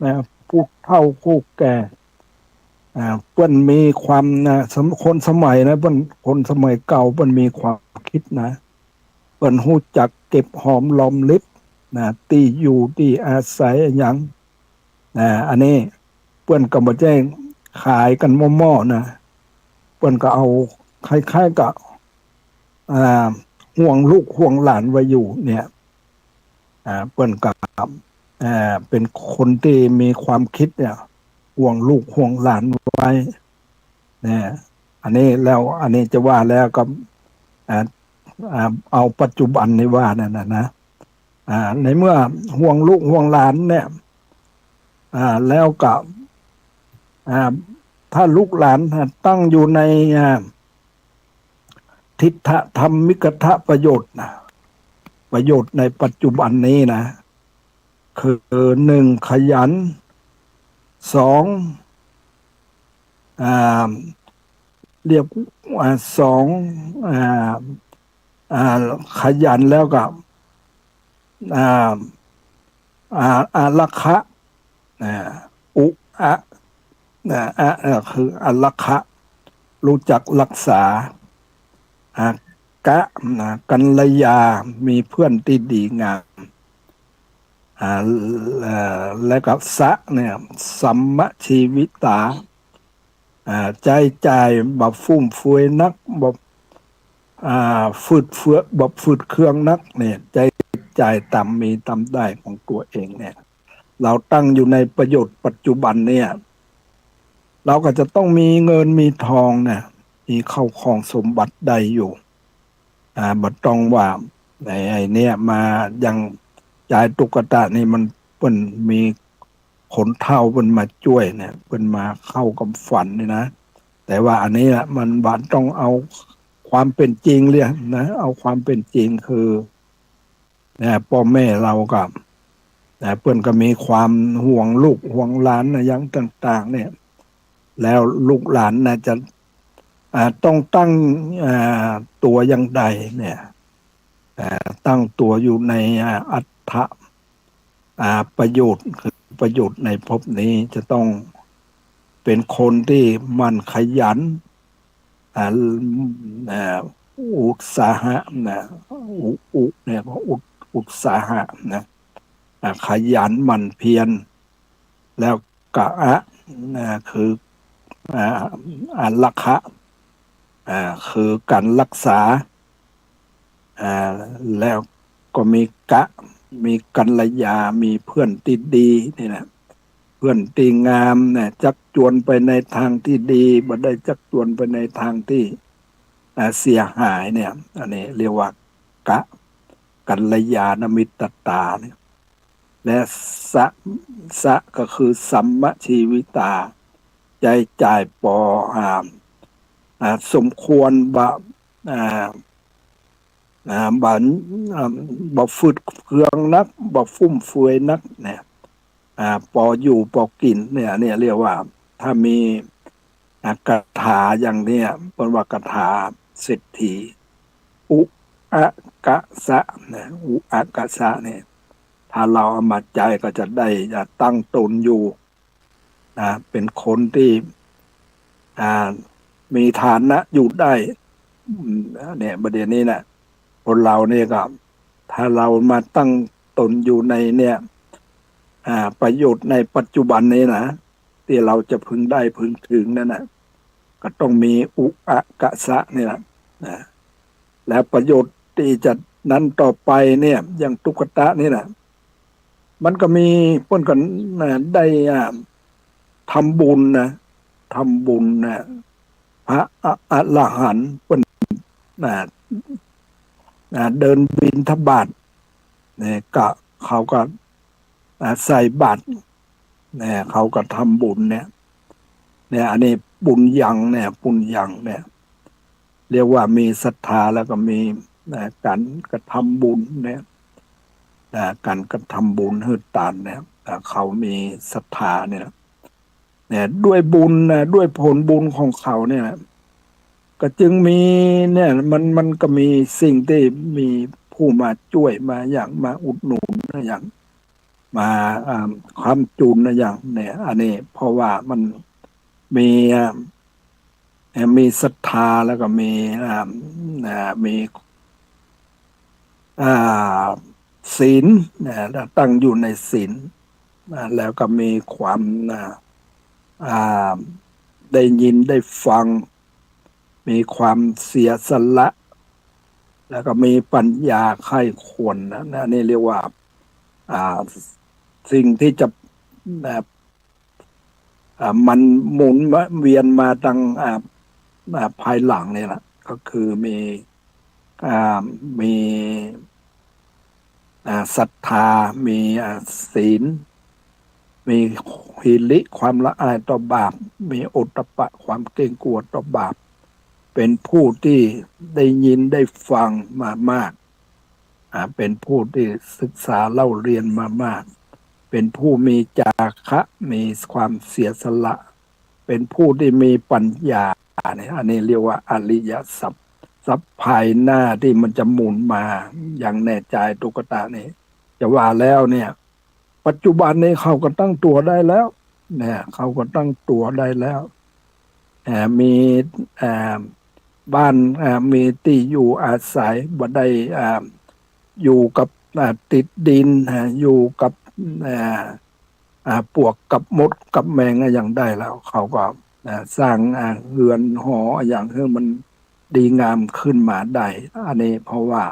นะ ผู้เฒ่าผู้แก่ อ่า เปิ้นมีความ นะ สม- คนสมัยนะ เปิ้น คนสมัยเก่าเปิ้นมีความกึ๊ดนะ เปิ้นฮู้จักเก็บหอมรอมริบ นะ ตี้อยู่ตี้อาศัยอะหยัง นะ อันนี้เปิ้นก็บ่ใจ้ขายกั๋นหม้อๆ นะ เปิ้นก็เอาคล้ายๆ กับ อ่า ห่วงลูกห่วงหลานไว้อยู่เนี่ย อ่า เปิ้นก็ อ่า เป๋นคนตี้มีความกึ๊ดเนี่ย ห่วงลูกห่วงหลานไว้ เนี่ย อันนี้แล้ว อันนี้จะว่าแล้วก็ อ่า อ่า เอาปัจจุบันนี่ว่านั่นน่ะนะ อ่า ในเมื่อห่วงลูกห่วงหลานเนี่ย อ่า แล้วก็ อ่า ถ้าลูกหลานตั้งอยู่ใน อ่า ทิฏฐธรรมิกถประโยชน์นะ ประโยชน์ในปัจจุบันนี้นะ คือหนึ่ง ขยัน สอง อ่า เรียก อ่า สอง อ่า อ่า ขยันแล้วก็ อ่า อ่า อารักขะ อ่า อุอะ อ่า อะ อ่า คืออารักขะ รู้จักรักษา อ่า กะ นะ กัลยา มีเพื่อนตี้ดีงาม อ่า เอ่อ แล้วก็สะเนี่ย สัมมชีวิตา อ่า ใจ๊จ่ายบ่ฟุ่มเฟือยนัก บ่ อ่า ฝืดเฟือ บ่ฝืดเคืองนักเนี่ย ใจ๊จ่ายต๋ามมีต๋ามได้ของตั๋วเองเนี่ย เราตั้งอยู่ในประโยชน์ปัจจุบันเนี่ย เราก็จะต้องมีเงินมีทองเนี่ย มีเข้าของสมบัติได้อยู่ อ่า บ่ต้องว่า ไอ้ ไอ้เนี่ยมาอย่างจายตุ๊กตานี่มัน เปิ้นมีคนเฒ่าเปิ้นมาจ้วยเนี่ย เปิ้นมาเข้ากับฝันนี่นะ แต่ว่าอันนี้ละมันบ่ต้องเอาความเป๋นจริงเลยนะ เอาความเป๋นจริงคือ นะ ป้อแม่เราก็ นะ เปิ้นก็มีความห่วงลูกห่วงหลานนะ อย่างต่างๆ เนี่ย แล้วลูกหลานนะจะ อ่า ต้องตั้ง อ่า ตั๋วอย่างใดเนี่ย อ่า ตั้งตั๋วอยู่ใน อ่า อัตถะ อ่า ประโยชน์ คือประโยชน์ในภพนี้ จะต้องเป๋นคนตี้หมั่นขยัน อ่า อ่า อุตสาหะนะ อุ อุเนี่ยก็อุต อุตสาหะนะ อ่า ขยันหมั่นเพียร แล้วกะอะ อ่า คือ อ่า อารักขะ อ่า คือก๋านรักษา อ่า แล้วก็มีกะ มีกัลยา มีเพื่อนตี้ดีนี่แหละ เพื่อนตี้งามเนี่ย จักจวนไปในตางตี้ดี บ่ได้จักจวนไปในตางตี้ อ่า เสียหายเนี่ย อันนี้เรียกว่ากะ กัลยาณมิตรตาเนี่ย และสะ สะก็คือสัมมชีวิตา ใจ๊จ่ายปอ อ่า อ่า สมควรบ่ อ่า อ่า บ่ อ่า บ่ฝืดเคืองนัก บ่ฟุ่มเฟือยนักเนี่ย อ่า ปออยู่ปอกิ๋นเนี่ย เนี่ยเรียกว่า ถ้ามี อ่า คาถาอย่างเนี้ย เปิ้นว่าคาถาเศรษฐี อุอะกะสะนะ อุอะกะสะเนี่ย ถ้าเราเอามาใจ๊ก็จะได้ จะตั้งต๋นอยู่ นะ เป๋นคนตี้ อ่า มีฐานะอยู่ได้ อืม เนี่ย ประเด็นนี้นะ คนเราเนี่ยก็ ถ้าเรามาตั้งต๋นอยู่ในเนี่ย อ่า ประโยชน์ในปัจจุบันนี้นะ ตี้เราจะพึงได้พึงถึงนั่นน่ะ ก็ต้องมีอุอะกะสะนี่แหละ นะ แล้วประโยชน์ตี้จะนั้นต่อไปเนี่ย อย่างตุ๊กตานี่แหละ มันก็มี เปิ้นก็ นะ ได้ อ่า ทำบุญนะ ทำบุญนะ พระอะ อรหันต์เปิ้น นะ นะ เดินบิณฑบาตเนี่ย ก็ เขาก็ อ่า ใส่บาตรเนี่ย เขาก็ทำบุญเนี่ย เนี่ย อันนี้ปุญญังเนี่ย ปุญญังเนี่ย เรียกว่ามีศรัทธาแล้วก็มี นะ ก๋านกระทำบุญเนี่ย นะ ก๋านกระทำบุญหื้อตานเนี่ย นะ เขามีศรัทธาเนี่ยนะ เนี่ย ด้วยบุญนะ ด้วยผลบุญของเขาเนี่ยนะ ก็จึงมีเนี่ย มัน มันก็มีสิ่งตี้มีผู้มาจ้วย มาหยัง มาอุดหนุนนะหยัง มา อ่า ค้ำจุนนะหยัง เนี่ย อันนี้เพราะว่ามันมี อ่า มีศรัทธาแล้วก็มี อ่า อ่า มี อ่า ศีลนะ ตั้งอยู่ในศีลนะ แล้วก็มีความ อ่า อ่า ได้ยินได้ฟัง มีความเสียสละ แล้วก็มีปัญญาใคร่ครวญนะ นะ นี่เรียกว่า อ่า สิ่งที่จะ อ่า อ่า มันหมุนเวียนมาตัง อ่า อ่า ภายหลังนี่แหละ ก็คือมี อ่า มี อ่า ศรัทธา มี อ่า ศีล มีหิริ ความละอายต่อบาป มีโอตตัปปะ ความเกรงกลัวต่อบาป เป็นผู้ที่ได้ยินได้ฟังมามาก อ่า เป็นผู้ที่ศึกษาเล่าเรียนมามาก เป็นผู้มีจาคะ มีความเสียสละ เป็นผู้ที่มีปัญญาเนี่ย อันนี้เรียกว่าอริยทรัพย์ ทรัพย์ภายหน้าที่มันจะหมุนมาอย่างแน่ใจ ตุ๊กตานี่ จะว่าแล้วเนี่ย ปัจจุบันนี้เขาก็ตั้งตั๋วได้แล้ว เนี่ย เขาก็ตั้งตั๋วได้แล้ว เอ่อ มี เอ่อ บ้าน เอ่อ มีตี้อยู่อาศัย บ่ได้ เอ่อ อยู่กับ เอ่อ ติดดิน ฮะ อยู่กับ เอ่อ อ่า ปวกกับมดกับแมงอะหยังได้แล้ว เขาก็ อ่า สร้าง อ่า เฮือนหออะหยังหื้อมันดีงามขึ้นมาได้ อันนี้เพราะว่า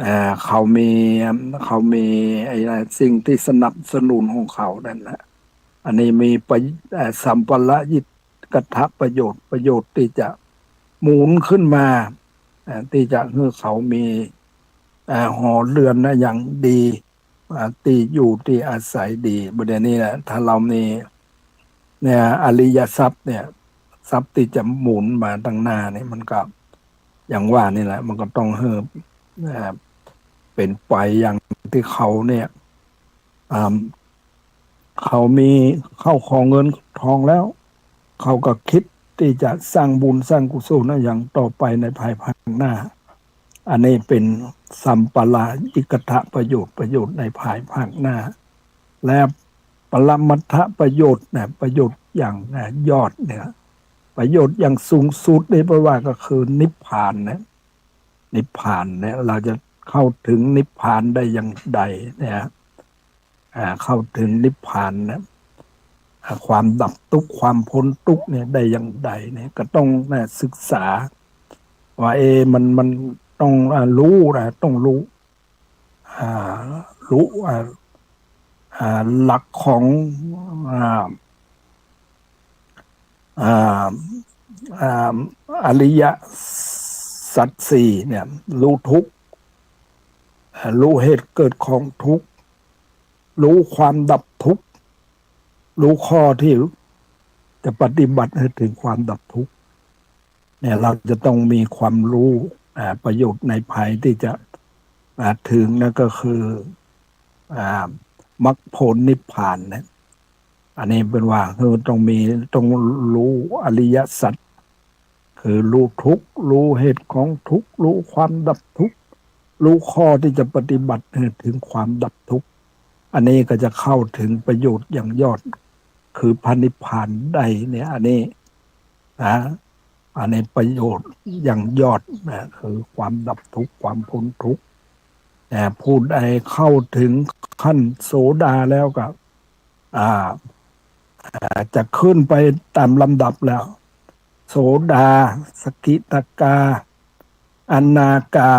อ่า เขามี เขามีไอ้สิ่งที่สนับสนุนของเขานั่นแหละ อันนี้มีประ อ่า สัมปะระยิกถะประโยชน์ ประโยชน์ที่จะหมุนขึ้นมา อ่า ที่จะหื้อเขามี อ่า หอเฮือนอะหยังดี อ่า ตี้อยู่ตี้อาศัยดี บ่าเดี่ยวนี้แหละ ถ้าเฮามี เนี่ย อริยทรัพย์เนี่ย ทรัพย์ตี้จะหมุนมาตังหน้านี่ มันก็ อย่างว่านี่แหละ มันก็ต้องหื้อ อ่า เป๋นไปอย่างตี้เขาเนี่ย อ่า เขามีข้าวของเงินทองแล้ว เขาก็กึ๊ดตี้จะสร้างบุญสร้างกุศลอะหยังต่อไปในภายภาคหน้า อันนี้เป๋นสัมปะระยิกถะประโยชน์ ประโยชน์ในภายภาคหน้า และปรมัตถประโยชน์นะ ประโยชน์อย่าง อ่า ยอดเนี่ย ประโยชน์อย่างสูงสุดนี่แปลว่าก็คือนิพพานนะ นิพพานเนี่ย เฮาจะเข้าถึงนิพพานได้อย่างใดเนี่ย อ่า เข้าถึงนิพพานนะ อ่า ความดับตุ๊กข์ ความพ้นตุ๊กข์เนี่ยได้อย่างใดเนี่ย ก็ต้องนะ ศึกษา ว่า เอ มัน มันต้อง อ่า ฮู้นะ ต้องฮู้ อ่า ฮู้ อ่า อ่า หลักของ อ่า อ่า อ่า อริยสัจสี่เนี่ย ฮู้ทุกข์ อ่า ฮู้เหตุเกิดของทุกข์ ฮู้ความดับทุกข์ ฮู้ข้อที่จะปฏิบัติหื้อถึงความดับทุกข์ เนี่ย เฮาจะต้องมีความฮู้ อ่า ประโยชน์ในภายตี้จะ อ่า ถึงนั่นก็คือ อ่า มรรคผลนิพพานเนี่ย อันนี้เป๋นว่า คือต้องมี ต้องฮู้อริยสัจ คือฮู้ทุกข์ ฮู้เหตุของทุกข์ ฮู้ความดับทุกข์ ฮู้ข้อตี้จะปฏิบัติหื้อถึงความดับทุกข์ อันนี้ก็จะเข้าถึงประโยชน์อย่างยอด คือพระนิพพานได้เนี่ย อันนี้นะ อันนี้ประโยชน์อย่างยอดนะ คือความดับทุกข์ ความพ้นทุกข์ แต่ผู้ใดเข้าถึงขั้นโสดาแล้วก็ อ่า อ่า จะขึ้นไปตามลำดับแล้ว โสดา สกิทาคา อนาคา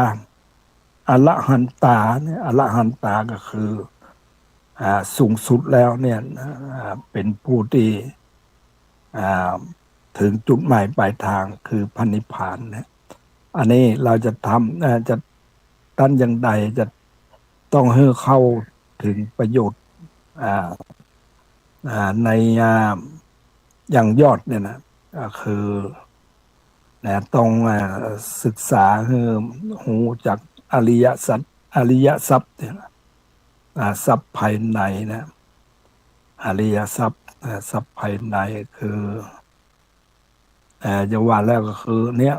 อรหันตาเนี่ย อรหันตาก็คือ อ่า สูงสุดแล้วเนี่ย อ่า เป๋นผู้ตี้ อ่า ถึงจุดหมายปลายทางคือพระนิพพานเนี่ย อันนี้เฮาจะทำ อ่า จะตันอย่างใด จะต้องหื้อเข้าถึงประโยชน์ อ่า อ่า ใน อ่า อย่างยอดเนี่ยนะ ก็คือ นะ ต้อง อ่า ศึกษาหื้อฮู้จักอริยสัจ อริยทรัพย์เนี่ยนะ อ่า ทรัพย์ภายในนะ อริยทรัพย์ อ่า ทรัพย์ภายในคือ อ่า จะว่าแล้วก็คือเนี่ย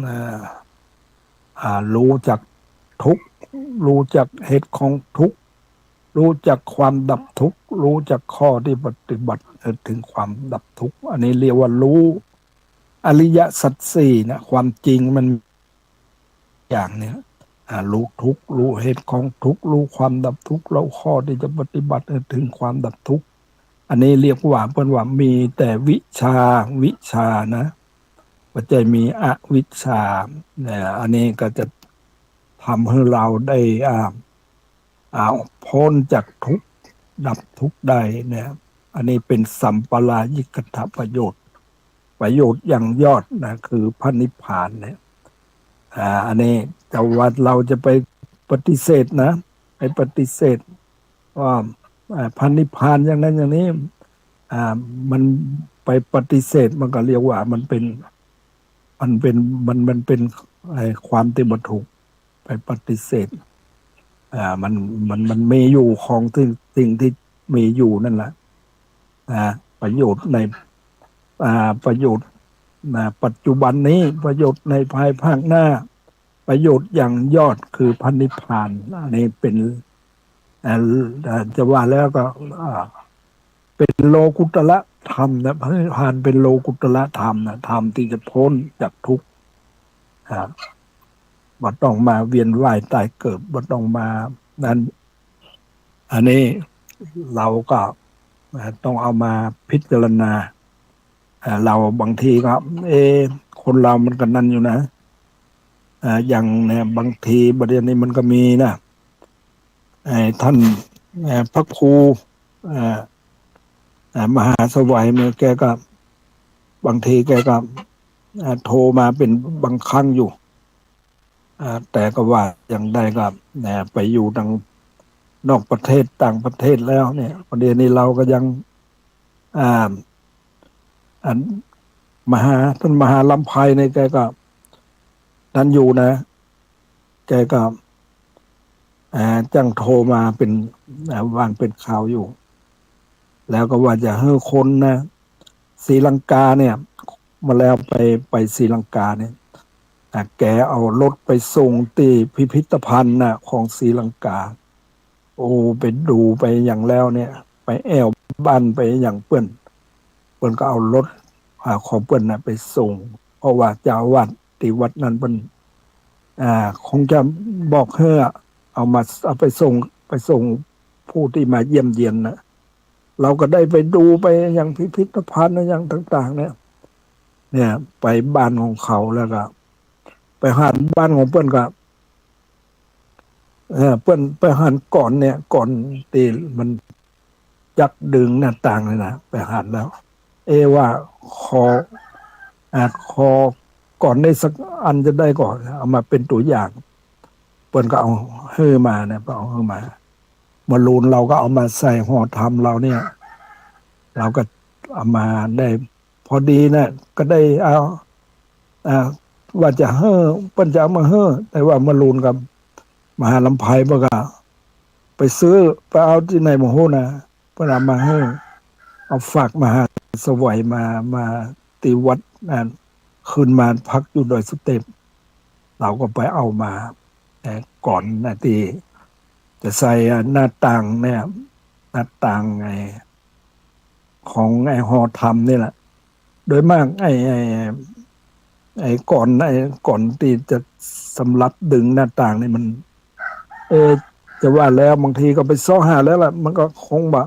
อ่า อ่า ฮู้จักทุกข์ ฮู้จักเหตุของทุกข์ ฮู้จักความดับทุกข์ ฮู้จักข้อตี้ปฏิบัติให้ถึงความดับทุกข์ อันนี้เรียกว่าฮู้อริยสัจสี่นะ ความจริงมันอย่างเนี่ย อ่า ฮู้ทุกข์ ฮู้เหตุของทุกข์ ฮู้ความดับทุกข์ ฮู้ข้อตี้จะปฏิบัติให้ถึงความดับทุกข์ อันนี้เรียกว่า เปิ้นว่ามีแต่วิชชา วิชชานะ บ่ใจ้มีอวิชชา นะ อันนี้ก็จะทำหื้อเฮาได้ อ่า อ่า ป๊นจากทุกข์ ดับทุกข์ได้เนี่ย อันนี้เป๋นสัมปาญายิกถประโยชน์ ประโยชน์อย่างยอดนะ คือพระนิพพานเนี่ย อ่า อันนี้จะว่าเฮาจะไปปฏิเสธนะ ไปปฏิเสธว่า อ่า พระนิพพานอย่างนั้นอย่างนี้ อ่า มันไปปฏิเสธ มันก็เรียกว่ามันเป๋น มันเป๋น มัน มันเป๋น ไอ้ ความตี้บ่ถูก ไปปฏิเสธ อ่า มัน มัน มันมีอยู่ของสิ่ง สิ่งตี้มีอยู่นั่นแหละ นะ ประโยชน์ใน อ่า ประโยชน์ นะ ปัจจุบันนี้ ประโยชน์ในภายภาคหน้า ประโยชน์อย่างยอดคือพระนิพพาน อันนี้เป๋น อ่า จะว่าแล้วก็ อ่า เป๋นโลกุตระธรรมนะ พระนิพพานเป๋นโลกุตระธรรมนะ ธรรมตี้จะป๊นจากทุกข์ อ่า บ่ต้องมาเวียนว่ายตายเกิด บ่ต้องมานั้น อันนี้เฮาก็ อ่า ต้องเอามาพิจารณา อ่า เฮาบางทีก็ เอ๊ะ คนเฮามันก็นั้นอยู่นะ อ่า อย่างเนี่ย บางทีบ่าเดี่ยวนี้มันก็มีนะ ไอ้ท่าน เอ่อ พระครู เอ่อ เอ่อ มหาสวัยเนี่ย แกก็ บางทีแกก็ เอ่อ โทรมาเป๋นบางครั้งอยู่ อ่า แต่ก็ว่าอย่างใดก็ นะ ไปอยู่ตางนอกประเทศ ต่างประเทศแล้วเนี่ย บ่าเดี่ยวนี้เฮาก็ยัง อ่า อันมหา ท่านมหาลำไพเนี่ย แกก็นั้นอยู่นะ แกก็ อ่า จั้งโทรมาเป๋น อ่า ว่างเป๋นคราวอยู่ แล้วก็ว่าจะหื้อคนนะ ศรีลังกาเนี่ย มาแล้วไป ไปศรีลังกาเนี่ย อ่า แกเอารถไปส่งตี้พิพิธภัณฑ์นะ ของศรีลังกา โอ้ ไปดูไปอย่างแล้วเนี่ย ไปแอ่วบ้านไปอย่างเปิ้น เปิ้นก็เอารถ อ่า ของเปิ้นน่ะไปส่ง เพราะว่าเจ้าอาวาสตี้วัดนั้นเปิ้น อ่า คงจะบอกหื้อเอามา เอาไปส่ง ไปส่งผู้ตี้มาเยี่ยมเยียนน่ะ เฮาก็ได้ไปดูไปอย่างพิพิธภัณฑ์อย่างต่างๆ เนี่ย เนี่ย ไปบ้านของเขาแล้วก็ ไปหันบ้านของเปิ้นก็ เออ เปิ้นไปหันก่อนเนี่ย ก่อนตี้มันจักดึงหน้าต่างเลยนะ ไปหันแล้ว เอ๊ะ ว่าขอ อ่า ขอก่อนได้สักอันจะได้ก่อน เอามาเป๋นตั๋วอย่าง เปิ้นก็เอาหื้อมานะ เปิ้นเอาหื้อมา มะรูนเฮาก็เอามาใส่ห่อธรรมเฮาเนี่ย เฮาก็เอามาได้ พอดีนะ ก็ได้เอา อ่า ว่าจะหื้อ เปิ้นจะเอามาหื้อ แต่ว่ามะรูนกับมหาลำไพเปิ้นก็ไปซื้อ ไปเอาตี้ไหนบ่ฮู้นะ เปิ้นเอามาหื้อ เอาฝากมหาสวัยมา มาตี้วัดนั่น ขึ้นมาพักอยู่ดอยสุเต็ป เฮาก็ไปเอามา แต่ก่อนนะ ตี้จะใส่หน้าต่างเนี่ย หน้าต่างไอ้ ของไอ้ห่อธรรมนี่แหละ โดยมากไอ้ ไอ้ ไอ้ก่อน ไอ้ก่อนตี้จะสำหรับดึงหน้าต่างนี่มัน เออ จะว่าแล้วบางทีก็ไปเซาะหาแล้วล่ะ มันก็คงบ่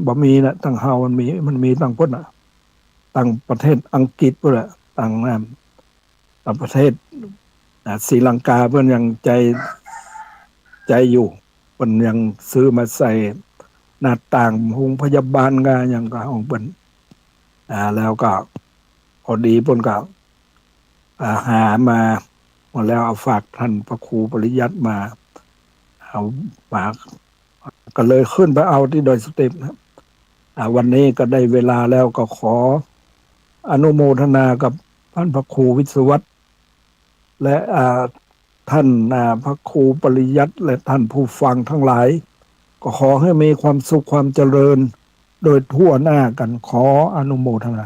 บ่มีนะ ตางเฮามันมี มันมีตางพุ้นน่ะ ตางประเทศอังกฤษพุ้นแหละ ตางนั้น ตางประเทศ อ่า ศรีลังกาเปิ้นยังใจ๊ ใจ๊อยู่ เปิ้นยังซื้อมาใส่หน้าต่างโฮงพยาบาลกาหยังกาของเปิ้น อ่า แล้วก็พอดีเปิ้นก็ อ่า หามา มาแล้วเอาฝากท่านพระครูปริยัติมา เอามา ก็เลยขึ้นไปเอาตี้ดอยสุเต็ปนะ อ่า วันนี้ก็ได้เวลาแล้ว ก็ขออนุโมทนากับท่านพระครูวิศวัฒน์ และ อ่า ท่าน อ่า พระครูปริยัติ และท่านผู้ฟังทั้งหลาย ก็ขอให้มีความสุขความเจริญโดยทั่วหน้ากัน ขออนุโมทนา